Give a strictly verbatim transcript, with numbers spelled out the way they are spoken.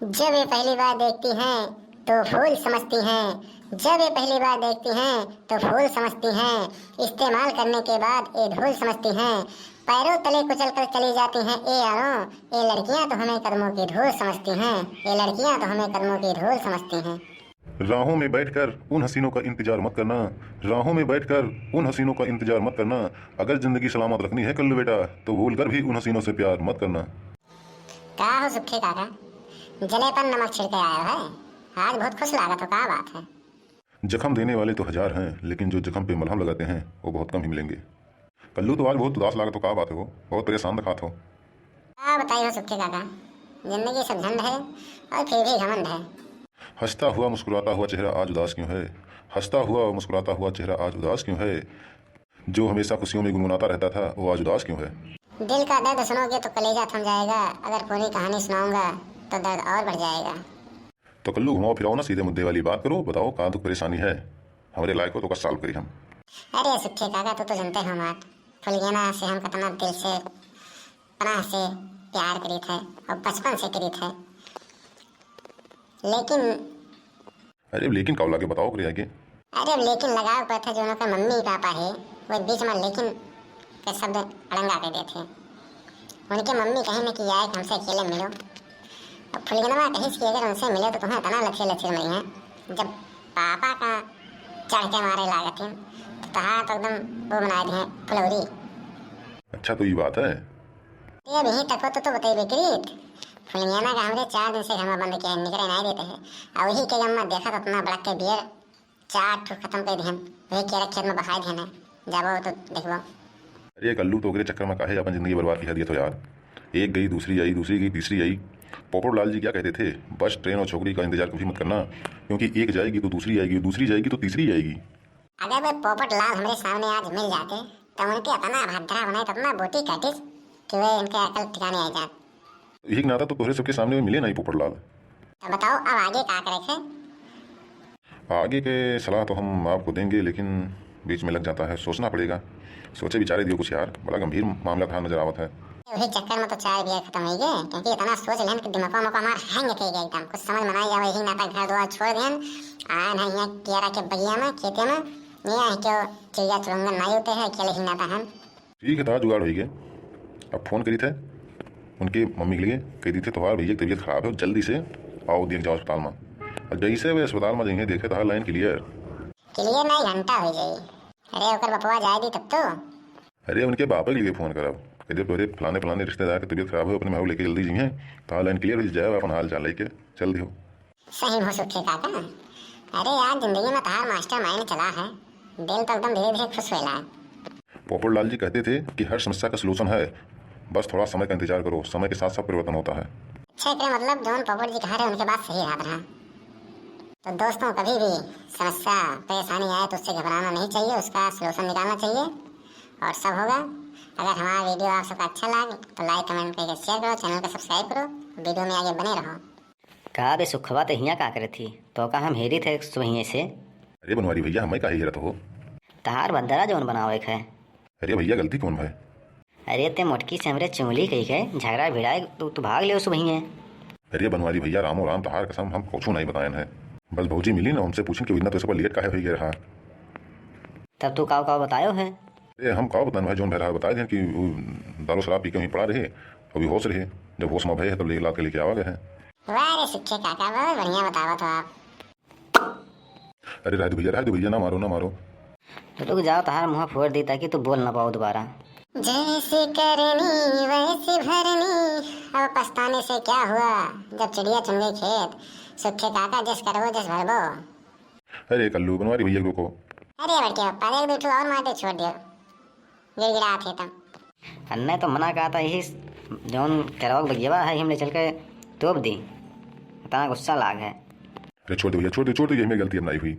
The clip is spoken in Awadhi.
जब ये पहली बार देखती हैं तो फूल समझती हैं, जब ये पहली बार देखती हैं तो फूल समझती हैं, इस्तेमाल करने के बाद ये धूल समझती हैं। पैरों तले कुचल कर चली जाती हैं ये यारों, ये लड़कियां तो हमें कदमों की धूल समझती हैं, ये लड़कियां तो हमें कदमों की धूल समझती हैं। राहों में बैठकर उन हसीनों का इंतजार मत करना, राहों में बैठकर उन हसीनों का इंतजार मत करना। अगर जिंदगी सलामत रखनी है कल्लू बेटा, तो भूल कर भी उन हसीनों से प्यार मत करना। का हो सुखे काका, जले पर नमक छिड़के आयो है? आज बहुत खुश लागत हो, का बात है? जख्म देने वाले तो हजार हैं, लेकिन जो जख्म पे मलहम लगाते हैं, वो बहुत कम ही मिलेंगे। कल्लू, तो आज बहुत उदास लागत हो, का बात है हो? बहुत परेशान दिखात हो। का बताई हो सुखे काका, जिंदगी सब झंड है और फिर भी घमंड है। हंसता हुआ मुस्कुराता हुआ चेहरा आज उदास क्यों है? हंसता हुआ मुस्कुराता हुआ चेहरा आज उदास क्यों है? जो हमेशा खुशियों में गुनगुनाता रहता था, वो आज उदास क्यों है? दिल का दर्द सुनोगे तो कलेजा थम जाएगा, अगर पूरी कहानी सुनाऊंगा तो दर्द और बढ़ जाएगा। तो कल्लू, घुमाओ फिराओ ना, सीधे मुद्दे वाली बात करो, बताओ का दुख परेशानी है, हमरे लायक हो तो का सॉल्व करी हम। अरे सुखे काका, तू तो जानते हो हमार फुलगेना से हम कितना दिल से, पनाह से प्यार करीत है और बचपन से करीत है, लेकिन अरे लेकिन का लागे, बताओ ओकरे आगे। अरे लेकिन लगाव पर था जो उनका मम्मी पापा है, वो बीच में लेकिन के शब्द अड़ंगा कर देते हैं। उनके मम्मी कहे न कि आए हमसे अकेले मिलो। अब फुलगनवा कहिस कि अगर उनसे मिले तो तुम्हें इतना लथेर लथेर मरी है, जब पापा का चढ़ के मारे लागत है तो तहार तो एकदम वो बना दिए फुलौरी। अच्छा, तो ये बात है। ये अभी तक तो, तो बताइए करीत। फुलगेना का हमरे चार दिन से घर में बंद किया है, निकले नहीं देते हैं। और वही के जब मैं देखा तो अपना बड़ा के बियर चार ठो खत्म कर दिहन, वही केरा खेत में बहाय दिहन है। जाबो तो देखबो। अरे कल्लू, तो ओकरे चक्कर में काहे अपन जिंदगी बर्बाद किया दिया तो यार। एक गई, दूसरी आई, दूसरी गई, तीसरी आई। पोपट लाल जी क्या कहते थे, बस ट्रेन और छोकरी का इंतजार कभी मत करना, क्योंकि एक जाएगी तो दूसरी आएगी, दूसरी जाएगी तो तीसरी आएगी। अगर वे पोपट लाल हमरे सामने आज मिल जाते तो उनके इतना भद्रा बनाए, इतना बोटी काटिस कि वे इनके अकल ठिकाने आ जात। यही नाता तो तोहरे सबके सामने मिले नहीं पोपट लाल। तो बताओ अब आगे का करे थे? आगे के सलाह तो हम आपको देंगे, लेकिन बीच में लग जाता है, सोचना पड़ेगा। सोचे विचारे दियो कुछ यार, बड़ा गंभीर मामला था नजर आवत है। वही चक्कर में तो चाय बियर खत्म हो गए, क्योंकि इतना सोच लेन कि दिमाग में हमार हैंग के गया एकदम, कुछ समझ में नहीं आवे। यही नाता घर द्वार छोड़ देन, आए हैं यहाँ केरा के बगिया में, खेते में, यहाँ क्यों चिड़िया चुरंगन नहीं होते हैं, अकेले ही नाता हम। ठीक है, तो जुगाड़ होइगे। अब फोन करी थे उनके मम्मी के लिए, कह दी थे, "तोहार भैया की तबीयत खराब है, जल्दी से आओ, देख जाओ अस्पताल में।" और जैसे वे अस्पताल में जइहें, देखे तोहार लाइन क्लियर। क्लियर नहीं, घंटा हो जाई। अरे, ओकर बपवा जाए दी तब तो। अरे, उनके बापा के लिए फोन करब, कह दे, "तोरे फलाने फलाने रिश्तेदार की तबीयत खराब हो, अपने माहौल लेके जल्दी जइहें, तोहार लाइन क्लियर हो जाए, अपन हाल चाल लेके चल दियो।" सही हो सुखे काका। अरे यार, जिंदगी में तहार मास्टर माइंड चला है, दिल तो एकदम धीरे धीरे खुश होला है। पोपटलाल जी कहते थे कि हर समस्या का सलूशन है, बस थोड़ा समय का इंतजार करो, समय के साथ सब परिवर्तन होता है। अच्छा, एकरे मतलब जौन पोपट जी कहा रहे, उनके बात सही रहत रहा। तो दोस्तों, कभी भी समस्या परेशानी आए तो उससे घबराना नहीं चाहिए, उसका सलूशन निकालना चाहिए और सब होगा। अगर हमारा वीडियो आप सबका अच्छा लगे तो लाइक कमेंट करके शेयर करो, चैनल को सब्सक्राइब करो, वीडियो में आगे बने रहो। का बे सुखवा, ते हियाँ का करत ही? तो का हम हेरी थे सुबहिए से। अरे बनवारी भैया, हमें काहे हेरत हो? तहार भद्दरा जौन बनावे के है। अरे भैया, गलती कौन भाई? अरे ते मोटकी से हमरे चुंगली कही के झगड़ा भिड़ाए तू, तू भाग ले सुबहिए। अरे बनवारी भैया, रामो राम, तहार कसम, हम कुछो नहीं बतायन है। बस भौजी मिली ना, उनसे पूछन कि इतना तो सब लेट काहे होई गए रहा। तब तू काव काव बतायो है? अरे हम काव बतान भाई, जौन भय रहा बता दें कि वो दारू शराब पी के वहीं पड़ा रहे, अभी होश रहे, जब होश में भय है तब ले लाद के लेके आवा गए हैं। वाह रे सुखे काका, बहुत बढ़िया बतावत हो आप। अरे रह दो भैया, रह दो भैया, ना मारो, ना मारो। रुक जाओ, तहार मुँह फोड़ दी ताकि तू बोल ना पाओ दोबारा। जैसे करनी वैसे भरनी, अब पछताने से क्या हुआ, जब चिड़िया चुन गई खेत, सुखे काका जस करबो जस भरबो। अरे कल्लू, बनवारी भैया को रोको। अरे बड़के पप्पा, देख दो ठो और मार दे, छोड़ दियो, गिड़गिड़ा थे तब। अन्ने तो मना कहा था, यही जौन केरवा के बगियावा है, हम ले चल के तोप दी, इतना गुस्सा लाग है। अरे छोड़ दो भैया, छोड़ दो, छोड़ दो, यही मेरी गलती, अब नहीं हुई।